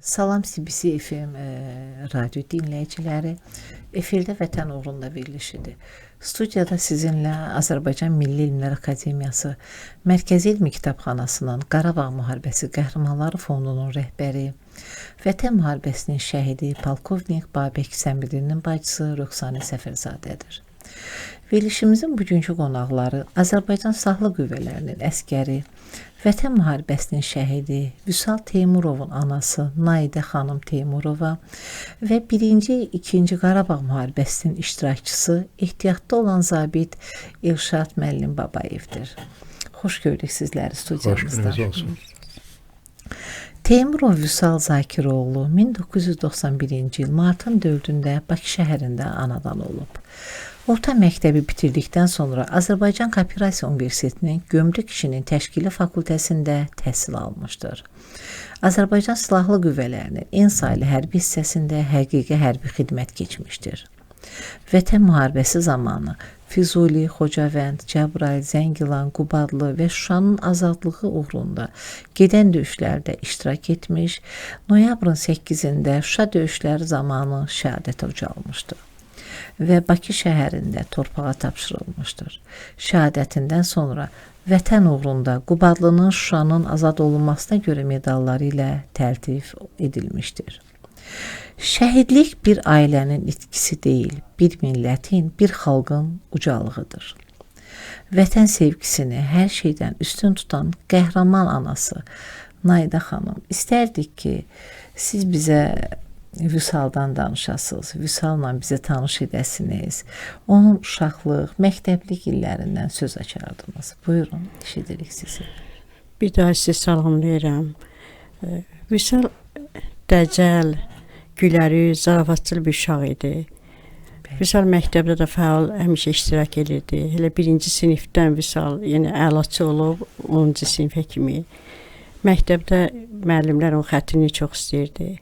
Salam CBC FM radio dinləyiciləri. Efirdə Vətən uğrunda verilişidir. Studiyada sizinlə Azərbaycan Milli Elmlər Akademiyası Mərkəzi Elmi Kitabxanasının Qarabağ Müharibəsi Qəhrəmanları Fondunun rəhbəri, Vətən müharibəsinin şəhidi polkovnik Babək Səmidlinin bacısı Röxsanə Səfərzadədir. Verilişimizin bugünkü qonaqları Azərbaycan Silahlı Qüvvələrinin əskəri, Vətən müharibəsinin şəhidi Vüsal Teymurovun anası Naidə xanım Teymurova və 1-ci, 2-ci Qarabağ müharibəsinin iştirakçısı, ehtiyatda olan zabit Elşad müəllim Babayevdir. Xoş gördük sizləri studiyamızda. Xoş gününüz olsun. Teymurov Vüsal Zakiroğlu 1991-ci il martın 4-ündə Bakı şəhərində anadan olub. Orta məktəbi bitirdikdən sonra Azərbaycan Kooperasiya Universitetinin Gömrük İşinin Təşkili Fakültəsində təhsil almışdır. Azərbaycan Silahlı Qüvvələrinin en saylı hərbi hissəsində həqiqi hərbi xidmət keçmişdir. Vətən müharibəsi zamanı Füzuli, Xocavənd, Cəbrayıl, Zəngilan, Qubadlı və Şuşanın azadlığı uğrunda gedən döyüşlərdə iştirak etmiş, noyabrın 8-də Şuşa döyüşləri zamanı şəhadətə ucalmışdır və Bakı şəhərində torpağa tapşırılmışdır. Şəhadətindən sonra Vətən uğrunda Qubadlının Şuşanın azad olunmasına görə medalları ilə təltif edilmişdir. Şəhidlik bir ailənin itkisi deyil, bir millətin, bir xalqın ucalığıdır. Vətən sevgisini hər şeydən üstün tutan qəhrəman anası Naidə xanım, istərdik ki, siz bizə Vüsaldan danışasınız, Vüsalla bizə tanış edəsiniz. Onun uşaqlıq, məktəblik illərindən söz açardınız. Buyurun, eşidirik sizi. Bir daha sizi salamlayıram. Vüsal dəcəl, gülərüz, zarafatçıl bir uşaq idi. Vüsal məktəbdə də fəal həmişə iştirak edirdi. Elə birinci sinifdən Vüsal, yəni əlaçı olub 10-cu sinifə kimi. Məktəbdə müəllimlər onun xətrini çox istəyirdi.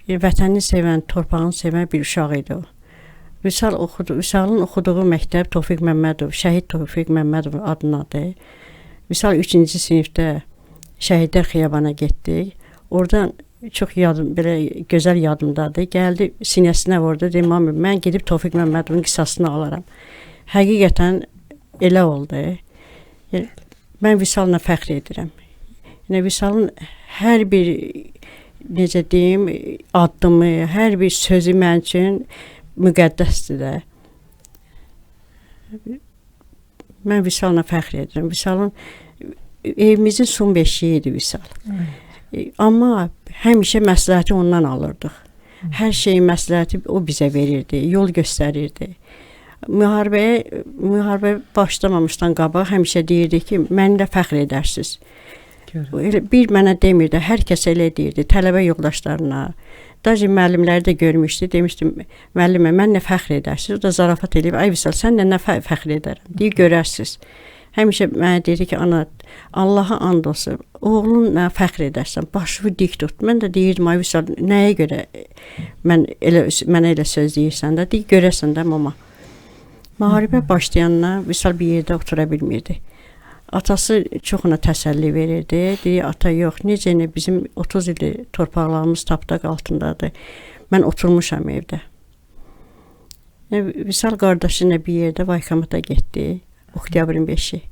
Vətənini sevən, torpağını sevən bir uşaq idi o. Vüsal oxudu. Vüsalın oxuduğu məktəb Tofiq Məmmədov, Şəhid Tofiq Məmmədov adınadır. Vüsal 3-cü sinifdə Şəhidlər Xiyabana getdik. Oradan çox yadım, belə gözəl yadımdadır. Gəldi sinəsinə vurdu, dedi, mami, mən gedib Tofiq Məmmədovun qisasını alaram. Həqiqətən elə oldu. Yəni, mən Vüsalla fəxr edirəm. Yəni, Vüsalın hər bir, necə deyim, addımı, hər bir sözü mənim üçün müqəddəsdir də. Mən Vüsalla fəxr edirəm. Vüsalın evimizin son beşiyi idi Vüsal. Amma həmişə məsləhəti ondan alırdıq. Hər şeyin məsləhəti o bizə verirdi, yol göstərirdi. Müharibə başlamamışdan qabaq həmişə deyirdi ki, mənimlə fəxr edərsiniz. Elə bir mənə demirdi, hər kəs elə deyirdi, tələbə yoldaşlarına. Daci müəllimləri də görmüşdü, demişdi, müəllimə, mənlə fəxr edərsiniz. O da zarafat eləyib, ay Vüsal, sənlə nə fəxr edərəm, deyir, görərsiniz. Həmişə mənə deyirdi ki, ana, Allaha and olsun, oğlunla fəxr edərsən, başını dik tut. Mən də deyirdim, ay Vüsal, nəyə görə mənə elə söz deyirsən də, deyir, görərsən də, mama. Müharibə başlayandan Vüsal bir yerdə otura bilmirdi. Atası çox ona təsəlli verirdi. Deyir, ata yox, necə nə bizim 30 ildir torpaqlarımız tapdaq altındadır. Mən oturmuşam evdə. Vüsal qardaşı ilə bir yerdə Vaykamata getdi. Oktyabrın 5-i.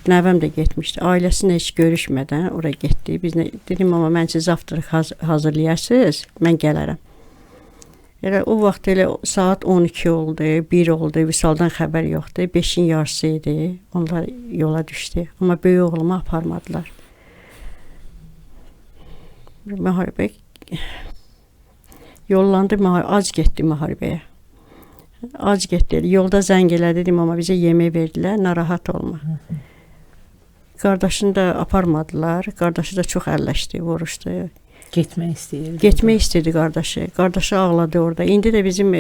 Nəvəm də getmişdi. Ailəsinə heç görüşmədən ora getdi. Biz dedim, mama, mən siz zavtraq hazırlayarsınız, mən gələrəm. Elə o vaxt elə saat 12 oldu, 1 oldu, Vüsaldan xəbər yoxdur. 5-in yarısı idi, onlar yola düşdü. Amma böyük oğlumu aparmadılar. Müharibə yollandı, ac getdi müharibəyə. Ac getdi. Yolda zəng elədi, dedim, amma bizə yemək verdilər, narahat olma. Qardaşını da aparmadılar. Qardaşı da çox əlləşdi, vuruşdu. Getmək istəyirdi. Getmək istəyirdi qardaşı. Qardaşı ağladı orada. İndi də bizim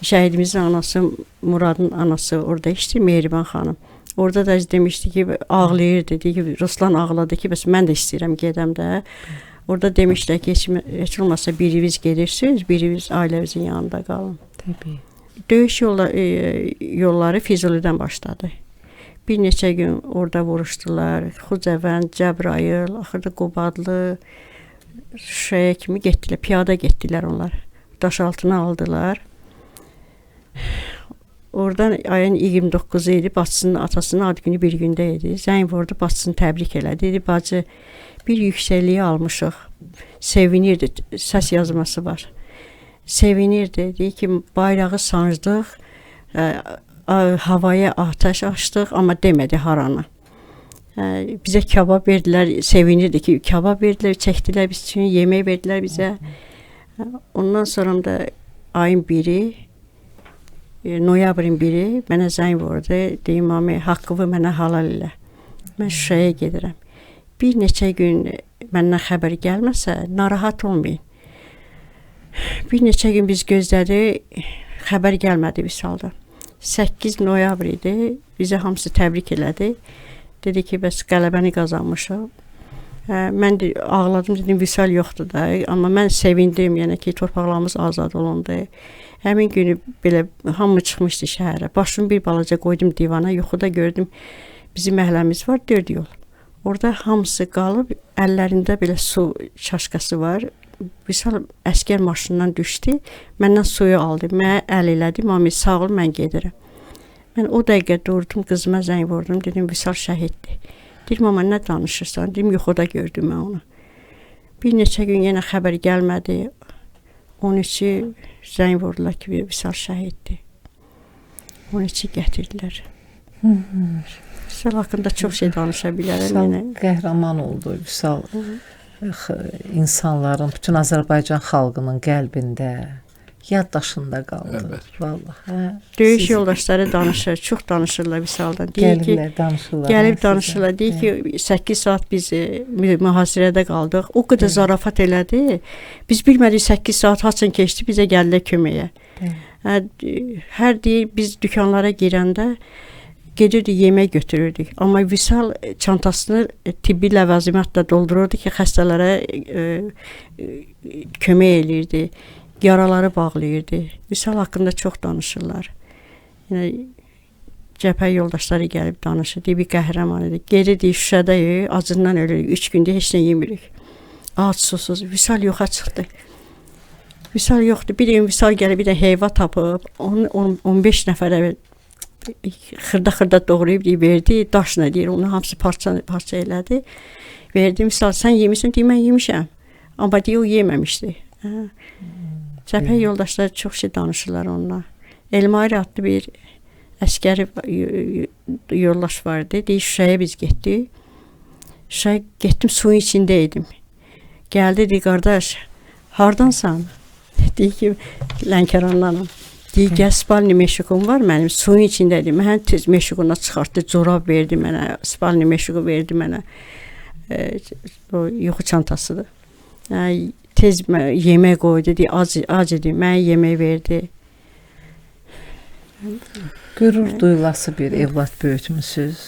şəhidimizin anası, Muradın anası orada işləyir, Mehriban xanım. Orada da demişdi ki, ağlayırdı. Dedi ki, Ruslan ağladı ki, bəs mən də istəyirəm gedəm də. Orada demişlər ki, heç olmasa biriniz gedirsiniz, biriniz ailəvizin yanında qalın. Təbii. Döyüş yolları Füzulidən başladı. Bir neçə gün orada vuruşdular. Xocavənd, Cəbrayıl, axırda Qubadlı, Şuşaya kimi getdilər, piyada getdilər onlar. Daşaltına aldılar. Oradan ayın 29-u idi, bacısının atasının ad günü bir gündə idi. Zəng vurdu, bacısını təbrik elədi. Dedi, bacı, bir yüksəkliyi almışıq. Sevinirdi, səs yazması var. Sevinirdi, deyir ki, bayrağı sancdıq, havaya atəş açdıq, amma demədi haranı. Bizə kabab verdilər, sevinirdi ki, kabab verdilər, çəkdilər biz üçün, yemək verdilər bizə. Ondan sonra da ayın 1-i, noyabrın 1-i mənə zəng vurdu. Deyim, mami, haqqımı mənə halal elə. Mən Şuşaya gedirəm. Bir neçə gün məndən xəbər gəlməsə, narahat olmayın. Bir neçə gün biz gözlədik, xəbər gəlmədi Vüsaldan. 8 noyabr idi, bizə hamısı təbrik elədi. Dedi ki, bəs qələbəni qazanmışıq. Mən də ağladım, dedim, Vüsal yoxdur da. Amma mən sevindim, yəni ki, torpaqlarımız azad olundu. Həmin günü belə hamı çıxmışdı şəhərə. Başımı bir balaca qoydum divana, yuxuda gördüm, bizim məhəlləmiz var, 4 yol. Orada hamısı qalıb, əllərində belə su çaşkası var. Vüsal əskər maşından düşdü, məndən suyu aldı, mənə əl elədi, mami sağ ol, mən gedirəm. Mən o dəqiqə durdum, qızıma zəng vurdum, dedim, Vüsal şəhiddir. Dedim, mama, nə danışırsan? Dedim, yuxuda gördüm mən onu. Bir neçə gün yenə xəbər gəlmədi. 13-ü zəng vurdular ki, Vüsal şəhiddir. 13-ü gətirdilər. Vüsal haqqında çox şey danışa bilərəm. Vüsal yəni. Qəhrəman oldu. Vüsal insanların, bütün Azərbaycan xalqının qəlbində, yaddaşında qaldı. Əlbəttə. Vallahi. Hə, Döyüş siz yoldaşları danışır, çox danışırlar Vüsaldan. Deyir ki, gəlirlər, danışırlar. gəlib sizə. danışırlar. Deyir ki, 8 saat biz mühasirədə qaldıq. O qədər zarafat elədi. Biz bilmədik 8 saat haçan keçdi, bizə gəldilər köməyə. Hər deyir, biz dükanlara girəndə gedirdik, yemək götürürdük. Amma Vüsal çantasını tibbi ləvazimatla doldururdu ki, xəstələrə kömək eləyirdi. Yaraları bağlayırdı. Vüsal haqqında çox danışırlar. Yəni, cəbhə yoldaşları gəlib danışır. Deyir, bir qəhrəman idi. Geridik, Şuşadayıq, acından ölürük. 3 gündür heç nə yemirik. Ac, susuz. Vüsal yoxa çıxdı. Vüsal yoxdur. Bir gün Vüsal gəlib, bir də heyva tapıb, onu 15 nəfərə xırda-xırda doğrayıb deyir, verdi. Daşla deyir, onu hamısı parça elədi. Verdi. Vüsal, sən yemirsən? Deyir, mən yemişəm. Amma deyir, o yeməmişdi. Hə. Cəbhə yoldaşları çox şey danışırlar onunla. Elmair adlı bir əskəri yoldaş vardı. Deyir, Şuşaya biz getdik. Şuşaya getdim, suyun içində idim. Gəldi, deyir, qardaş, hardansan? Deyir ki, Lənkərandanam. Deyir, gəl, spalni meşuqum var mənim, suyun içində idim. Mən tez meşuquna çıxartdı, corab verdi mənə, spalni meşuqu verdi mənə. O yuxu çantasıdır. Tez yemək qoydu, deyir, ac idi, mənə yemək verdi. Qürur duyulası bir evlad böyütmüsünüz.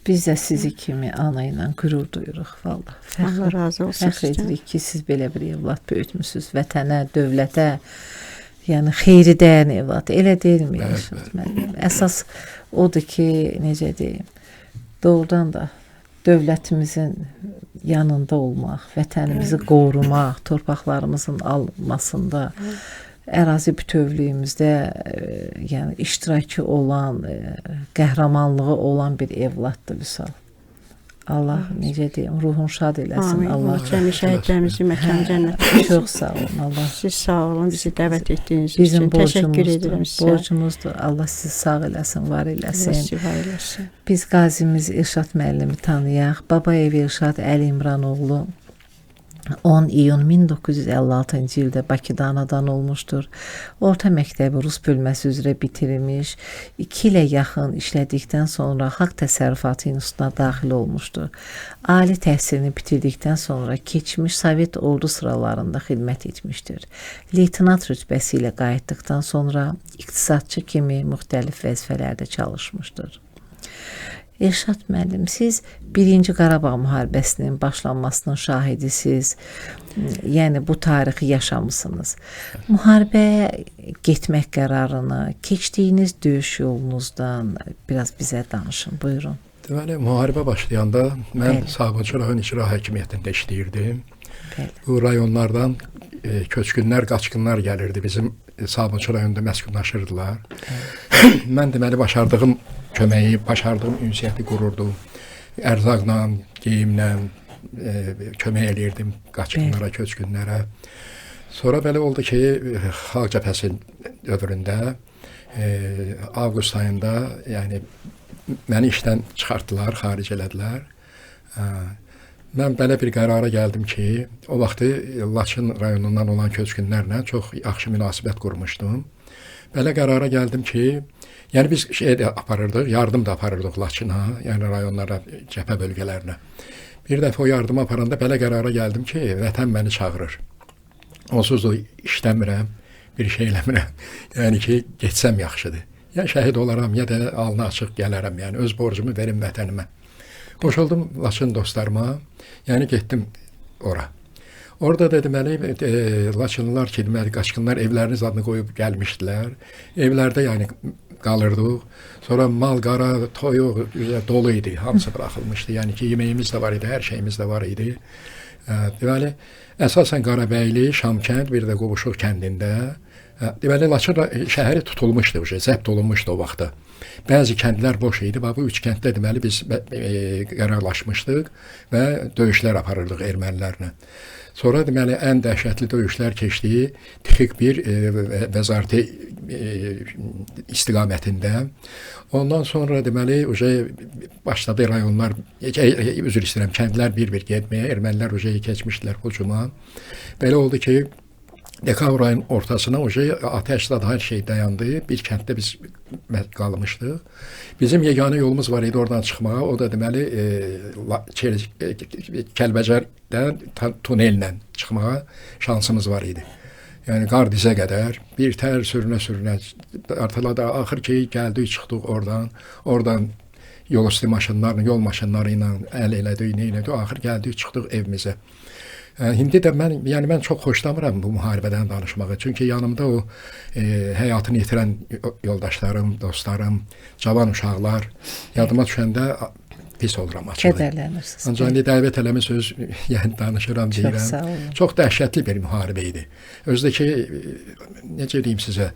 Biz də sizi kimi ana ilə qürur duyuruq vallahi. Allah razı olsun. Fəxr edirik ki, siz belə bir evlad böyütmüsünüz. Vətənə, dövlətə, yəni xeyri dəyən evlad. Elə deyilmi Elşad müəllim? Əsas odur ki, necə deyim, doğrudan da dövlətimizin yanında olmaq, vətənimizi qorumaq, torpaqlarımızın alınmasında, ərazi bütövlüyümüzdə, yəni iştirakı olan, qəhrəmanlığı olan bir evladdır Vüsal. Allah necə deyim, ruhun şad eləsin. Amin. Allah Cəmi şəhidlərimizin məkanı cənnət olsun. Çox sağ olun. Allah. Siz sağ olun, bizi dəvət etdiyiniz Bizim üçün. Təşəkkür edirəm sizə. Borcumuzdur. Allah sizi sağ eləsin, var eləsin. Allah sizi var eləsin. Biz qazimiz Elşad müəllimi tanıyaq. Babayev Elşad Əli İmranoğlu 10 iyun 1956-cı ildə Bakıda anadan olmuşdur. Orta məktəbi rus bölməsi üzrə bitirmiş, 2 ilə yaxın işlədikdən sonra Xalq Təsərrüfatı İnstitutuna daxil olmuşdur. Ali təhsilini bitirdikdən sonra keçmiş Sovet ordu sıralarında xidmət etmişdir. Leytenant rütbəsi ilə qayıtdıqdan sonra iqtisadçı kimi müxtəlif vəzifələrdə çalışmışdır. Elşad müəllim, siz Birinci Qarabağ müharibəsinin başlanmasının şahidisiz. Yəni bu tarixi yaşamısınız. Müharibəyə getmək qərarını, keçdiyiniz döyüş yolunuzdan biraz bizə danışın. Buyurun. Deməli, müharibə başlayanda mən Sabunçu rayon İcra Hakimiyyətində işləyirdim. Bəli. Bu rayonlardan köçkünlər, qaçqınlar gəlirdi. Bizim Sabunçu rayonunda məskunlaşırdılar. Mən deməli başardığım köməyi, başardığım ünsiyyəti qururdum. Ərzaqla, geyimlə kömək eləyirdim qaçqınlara, köçkünlərə. Sonra belə oldu ki, Xalq Cəbhəsi dövründə avqust ayında, yəni məni işdən çıxartdılar, xaric elədilər. Mən belə bir qərara gəldim ki, o vaxtı Laçın rayonundan olan köçkünlərlə çox yaxşı münasibət qurmuşdum. Belə qərara gəldim ki, yəni biz şey də aparırdıq, yardım da aparırdıq Laçına, yəni rayonlara, cəbhə bölgələrinə. Bir dəfə o yardımı aparanda belə qərara gəldim ki, vətən məni çağırır. Onsuz da işləmirəm, bir şey eləmirəm. Yəni ki, getsəm yaxşıdır. Ya şəhid olaram, ya da alnı açıq gələrəm, yəni öz borcumu verim vətənimə. Qoşuldum Laçın dostlarıma, yəni getdim ora. Orada da deməli Laçınlılar ki, deməli qaçqınlar evlərinin adını qoyub gəlmişdilər. Evlərdə yəni qalırdıq. Sonra mal, qara, toyuq dolu idi, hamısı buraxılmışdı. Yəni ki, yeməyimiz də var idi, hər şeyimiz də var idi. Deməli, əsasən Qarabəyli, Şamkənd, bir də Qovuşuq kəndində. Deməli, Laçın şəhəri tutulmuşdu, zəbt olunmuşdu o vaxtda. Bəzi kəndlər boş idi. Bax, bu üç kənddə deməli biz qərarlaşmışdıq və döyüşlər aparırdıq ermənilərlə. Sonra deməli ən dəhşətli döyüşlər keçdi Tixik bir vəzarəti istiqamətində. Ondan sonra deməli başladı rayonlar, üzr istəyirəm, kəndlər bir-bir getməyə, ermənilər keçmişdilər hücuma. Belə oldu ki, dekabr ayının ortasına atəş zad hər şey dayandı. Bir kənddə biz qalmışdıq. Bizim yeganə yolumuz var idi oradan çıxmağa. O da deməli Kəlbəcərdən tunellə çıxmağa şansımız var idi. Yəni qar dizə qədər bir tər sürünə-sürünə artıla da axır ki gəldik, çıxdıq oradan. Oradan yol üstü maşınlarla, yol maşınları ilə əl elədik, nə elədik. Axır gəldik, çıxdıq evimizə. İndi də mən çox xoşlamıram bu müharibədən danışmağı. Çünki yanımda o həyatını itirən yoldaşlarım, dostlarım, cavan uşaqlar yadıma düşəndə pis oluram açığı. Kədərlənirsiniz. Ancaq indi dəvət eləmisiniz, yəni danışıram, deyirəm. Çox sağ olun. Çox dəhşətli bir müharibə idi. Özdə ki, necə deyim sizə,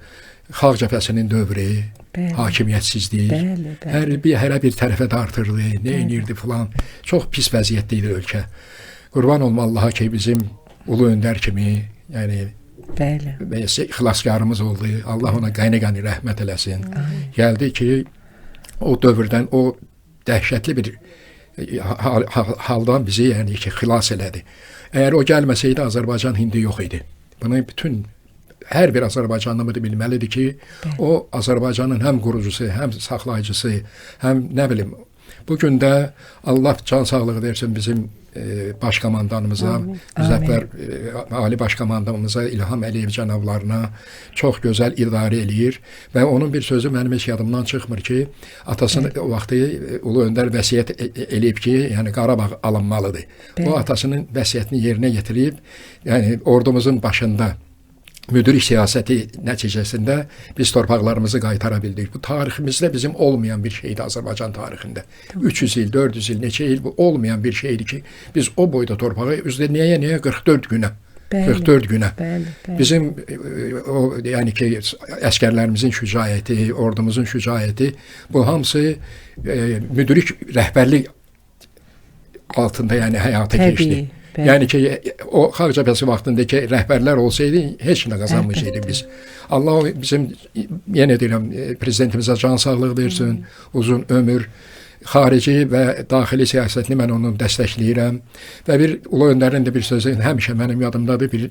Xalq Cəbhəsinin dövrü, bəli, hakimiyyətsizlik, bəli, bəli. Hər bir tərəfə dartırdı, nə inirdi filan. Çox pis vəziyyətdə idi ölkə. Qurban olma Allaha ki, bizim ulu öndər kimi, yəni bəli, xilaskarımız oldu. Allah ona qəni-qəni rəhmət eləsin. Amin. Gəldi ki, o dövrdən, o dəhşətli bir haldan bizi yəni ki, xilas elədi. Əgər o gəlməsəydi, Azərbaycan indi yox idi. Bunu bütün, hər bir Azərbaycanlı bunu bilməlidir ki, bəli, o Azərbaycanın həm qurucusu, həm saxlayıcısı, həm nə bilim, bugün də Allah can sağlığı versin bizim başkomandanımıza, Müzəffər Ali Başkomandanımıza, İlham Əliyev cənablarına çox gözəl idarə eləyir və onun bir sözü mənim heç yadımdan çıxmır ki, atasının o vaxtı Ulu Öndər vəsiyyət eləyib ki, yəni Qarabağ alınmalıdır. Bəli. O atasının vəsiyyətini yerinə yetirib, yəni ordumuzun başında müdrik siyasəti nəticəsində biz torpaqlarımızı qaytara bildik. Bu tariximizdə bizim olmayan bir şeydi Azərbaycan tarixində. 300 il, 400 il, neçə il bu olmayan bir şeydi ki, biz o boyda torpağı üzdə nəyə 44 günə. Bəli, 44 günə. Bəli, bəli. Bizim o yəni ki, əskərlərimizin şücaəti, ordumuzun şücaəti bu hamısı müdrik rəhbərlik altında yəni həyata keçdi. Bəli. Yəni ki, o Xalq Cəbhəsi vaxtındakı rəhbərlər olsaydı, heç nə qazanmayacaqdıq biz. Allah bizim, yenə deyirəm, prezidentimizə can sağlığı versin, uzun ömür, xarici və daxili siyasətini mən onun dəstəkləyirəm. Və bir Ulu Öndərin də bir sözü həmişə mənim yadımdadır, bir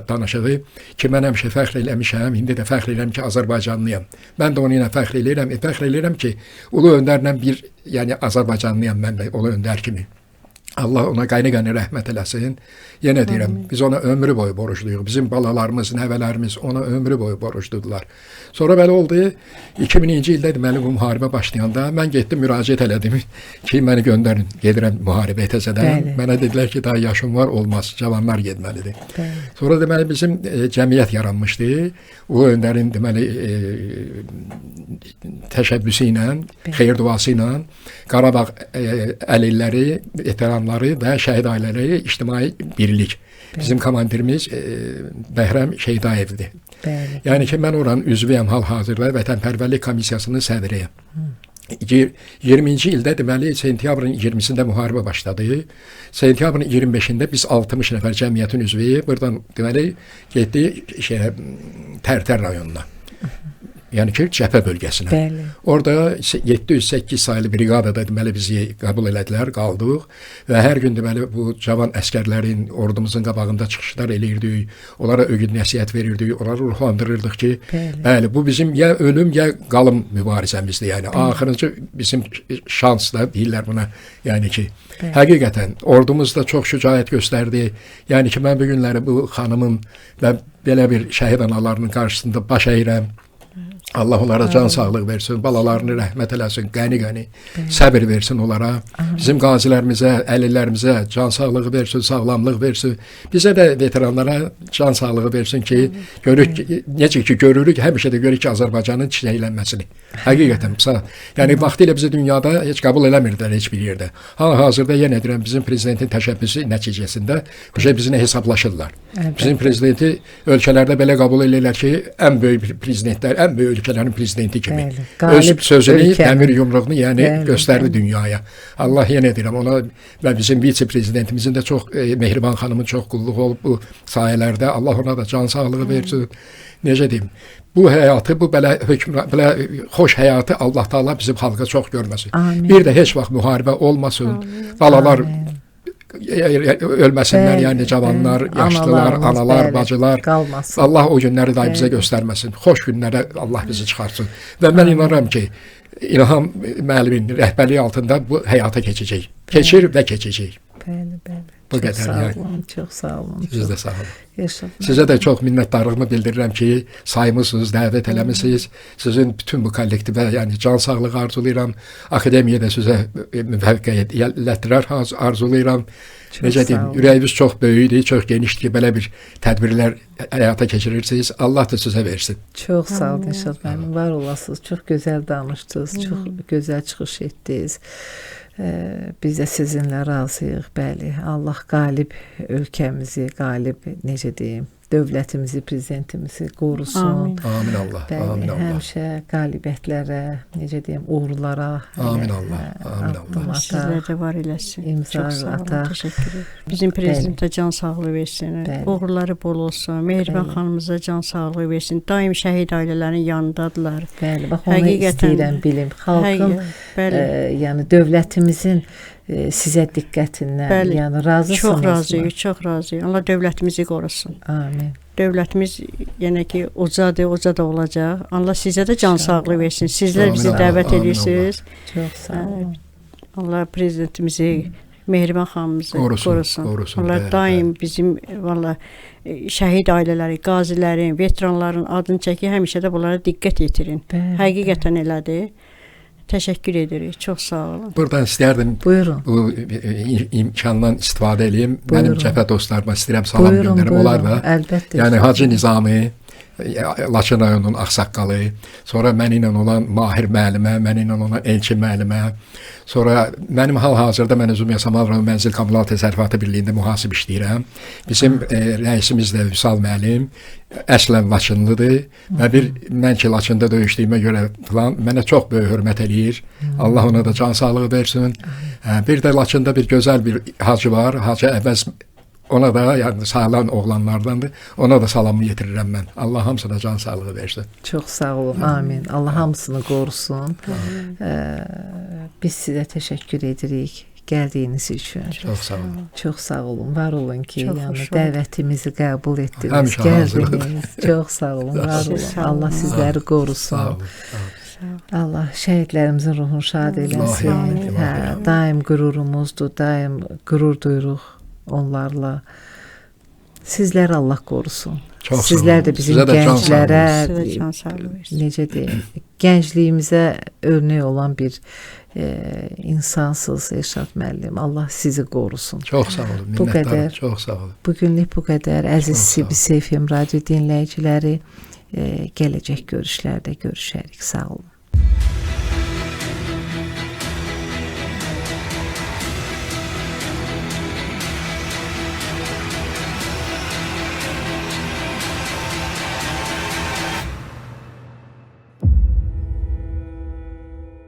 danışığı ki, mən həmişə fəxr eləmişəm, indi də fəxr eləyirəm ki, Azərbaycanlıyam. Mən də onu ilə fəxr eləyirəm, fəxr eləyirəm ki, Ulu Öndərlə bir, yəni Azərbaycanlıyam mən də Ulu Öndər kimi. Allah ona qani-qani rəhmət eləsin. Yenə deyirəm, biz ona ömrü boyu borcluyuq. Bizim balalarımız, nəvələrimiz ona ömrü boyu borcludular. Sonra belə oldu, 2000-ci ildə deməli bu müharibə başlayanda mən getdim, müraciət elədim ki, məni göndərin, gedirəm müharibəyə təzədən. Mənə dedilər ki, daha yaşım var, olmaz, cavanlar getməlidir. Bəli. Sonra deməli bizim cəmiyyət yaranmışdı. Ulu Öndərin deməli təşəbbüsü ilə, xeyir duası ilə Qarabağ əlilləri, veteranları adamları və şəhid ailələri ictimai birlik. Bizim komandirimiz Bəhrəm Şeydayevdir. Bəli. Yəni ki, mən oranın üzvüyəm hal-hazırda, Vətənpərvərlik Komissiyasının sədriyəm. 20-ci ildə deməli sentyabrın 20-sində müharibə başladı. Sentyabrın 25-də biz 60 nəfər cəmiyyətin üzvü buradan deməli getdik Tərtər rayonuna. Yəni ki, cəbhə bölgəsinə. Bəli. Orada 708 saylı briqadada deməli bizi qəbul elədilər, qaldıq və hər gün deməli bu cavan əsgərlərin ordumuzun qabağında çıxışlar eləyirdik, onlara ögüd nəsihət verirdik, onları ruhlandırırdıq ki, Bəli. bəli, bu bizim ya ölüm ya qalım mübarizəmizdir. Yəni axırıncı bizim şans da deyirlər buna. Yəni ki, Bəli. həqiqətən ordumuz da çox şücaət göstərdi. Yəni ki, mən bu günləri bu xanımın və belə bir şəhid analarının qarşısında baş əyirəm. Allah onlara can sağlığı versin, balalarını rəhmət eləsin, qəni-qəni səbir versin onlara. Bizim qazilərimizə, əlillərimizə can sağlığı versin, sağlamlıq versin. Bizə də veteranlara can sağlığı versin ki, görürük ki, necə ki görürük, həmişə də görürük ki, Azərbaycanın çiçəklənməsini. Həqiqətən, yəni vaxtilə bizi dünyada heç qəbul eləmirdilər heç bir yerdə. Hal-hazırda yenə deyirəm, bizim prezidentin təşəbbüsü nəticəsində bizimlə hesablaşırlar. Əlbəttə. Bizim prezidenti ölkələrdə belə qəbul eləyirlər ki, ən böyük prezidentlər, ən böyük ölkələrin prezidenti kimi. Bəli, Öz qalib sözünü, ölkənin. dəmir yumruğunu yəni Bəli, göstərdi bəli. dünyaya. Allah yenə deyirəm ona və bizim vitse-prezidentimizin də çox Mehriban xanımın çox qulluğu olub bu sahələrdə. Allah ona da can sağlığı versin. Necə deyim? Bu həyatı, bu belə hökm, belə xoş həyatı Allah Taala bizim xalqa çox görməsin. Amin. Bir də heç vaxt müharibə olmasın. Balalar Amin. ölməsinlər, Bəli, yəni cavanlar, bəli. yaşlılar, Analarımız, analar, bəli, bacılar qalmasın. Allah o günləri dahi bizə Bəli. göstərməsin. Xoş günlərə Allah bizi çıxartsın. Və mən inanıram ki, İlham müəllimin rəhbərliyi altında bu həyata keçəcək. Keçir və keçəcək. Bəli, bəli. Bu Çox qədər sağ yəni. olun, çox sağ olun. Siz də sağ olun. Yaşa. Sizə də çox minnətdarlığımı bildirirəm ki, saymısınız, dəvət eləmisiniz. Sizin bütün bu kollektivə, yəni can sağlığı arzulayıram. Akademiyada sizə müvəffəqiyyətlər arzulayıram. Çox Necə sağ deyim, olun. ürəyiniz çox böyükdür, çox genişdir ki, belə bir tədbirlər həyata keçirirsiniz. Allah da sizə versin. Çox sağ olun Elşad müəllim, var olasınız. Çox gözəl danışdınız, çox gözəl çıxış etdiniz. Biz də sizinlə razıyıq. Bəli, Allah qalib ölkəmizi, qalib necə deyim, dövlətimizi, prezidentimizi qorusun. Amin. Amin Allah. Bəli, Amin Allah. həmişə qalibiyyətlərə, necə deyim, uğurlara Amin elə, Allah, amin Allah. addım ataq. Sizlər də var eləsin. İmza Çox sağ olun. ataq. Təşəkkür edirəm. Bizim prezidentə can sağlığı versin. Bəli. Uğurları bol olsun. Mehriban Bəli. xanımıza can sağlığı versin. Daim şəhid ailələrin yanındadılar. Bəli, bax onu Həqiqətən- istəyirəm bilim. Xalqın, Bəli. yəni dövlətimizin sizə diqqətindən, Bəli. yəni razısınızmı? Çox razıyıq, çox razıyıq. Allah dövlətimizi qorusun. Amin. Dövlətimiz yenə ki ucadır, uca da olacaq. Allah sizə də can sağlığı versin. Sizlər Amin bizi Allah, dəvət amin edirsiniz. Çox sağ olun. Allah prezidentimizi, Mehriban xanımımızı Qorusun, qorusun. qorusun, Allah bəli, daim bizim valla şəhid ailələri, qazilərin, veteranların adını çəkir, həmişə də bunlara diqqət yetirin. Bəli, Həqiqətən elədir. Təşəkkür edirik. Çox sağ olun. Buradan istərdim Buyurun. bu imkandan istifadə eləyim. Buyurun. Mənim cəbhə dostlarıma istəyirəm salam Buyurun, göndərim. buyurun. Onlar da Əlbəttə. yəni Hacı Nizami, Laçın rayonunun ağsaqqalı, sonra məni ilə olan Mahir müəllimə, məni ilə olan Elçin müəllimə, sonra mənim hal-hazırda mən özüm Yasamal rayon Mənzil Kommunal Təsərrüfatı Birliyində mühasib işləyirəm. Bizim rəisimiz də Vüsal müəllim əslən Laçınlıdır və bir mən ki Laçında döyüşdüyümə görə falan mənə çox böyük hörmət eləyir. Allah ona da can sağlığı versin. Bir də Laçında bir gözəl bir hacı var, Hacı Əvəz. Ona da yəni sağlam oğlanlardandır. Ona da salamımı yetirirəm mən. Allah hamısına can sağlığı versin. Çox sağ olun. Amin. Allah hamısını qorusun. Biz sizə təşəkkür edirik gəldiyiniz üçün. Çox sağ olun. Çox sağ olun. Var olun ki, Çox yəni xoş oldu. dəvətimizi qəbul etdiniz, Həmişə hazırıq. gəldiniz. Çox sağ olun, var Siz olun. sağ olun. Allah sizləri qorusun. Sağ olun. Sağ olun. Allah şəhidlərimizin ruhunu şad eləsin. İlahi amin, ilahi Hə, amin. daim qürurumuzdur, daim qürur duyuruq onlarla. Sizləri Allah qorusun. Çox sağ Sizlər olun. də bizim Sizə də can sağlığı. gənclərə Sizə can sağlığı versin. necə deyim, gəncliyimizə örnək olan bir insansınız Elşad müəllim. Allah sizi qorusun. Çox sağ olun. Bu Minnətdarım. qədər. Çox sağ olun. Bugünlük bu qədər. Əziz Çox sağ olun. CBC FM radio dinləyiciləri, gələcək görüşlərdə görüşərik. Sağ olun.